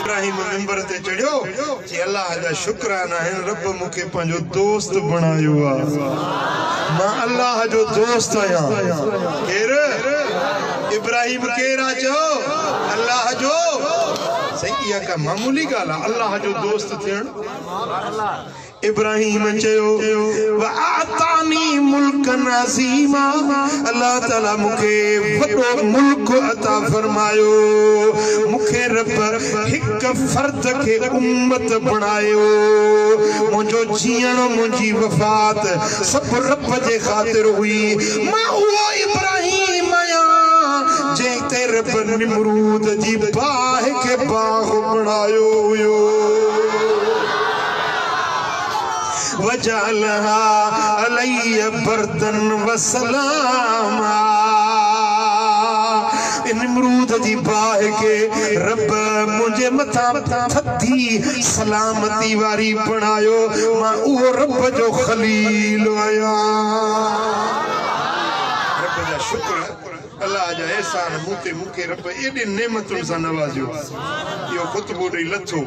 इब्राहिम मिंबर ते चढ़ियो, चई अल्लाह जा शुक्राना आहिनि, रब मूंखे पंहिंजो दोस्त बणायो आहे, मां अल्लाह जो दोस्त आहियां। केरु? इब्राहिम केरु आहे? चओ अल्लाह जो। सही, इहा का मामूली ॻाल्हि आहे अल्लाह जो दोस्त थियणु। इब्राहिम चयो वआतानी मुल्कन अज़ीमा, अल्लाह ताला मूंखे वॾो मुल्क अता फरमायो, मूंखे रब हिक फर्द खे उम्मत बणायो, मुंहिंजो जीअणु मुंहिंजी वफ़ात सभु रब जे ख़ातिर हुई। मां उहो इब्राहिम आहियां जंहिं ते रब निमरूद जी बाहि खे बाग़ बणायो हुयो। वजअलहा अलैय बरदन वसलामा, निमरूद जी बाहि खे रब मुंहिंजे मथां थधी सलामती वारी बणायो, मां उहो रब जो ख़लील आहियां। रब जा शुक्र, अल्लाह जा एहसान मूं ते, मूंखे रब एॾे नेमतुनि सां नवाज़ियो। इहो ख़ुतबो ॾेई लथो।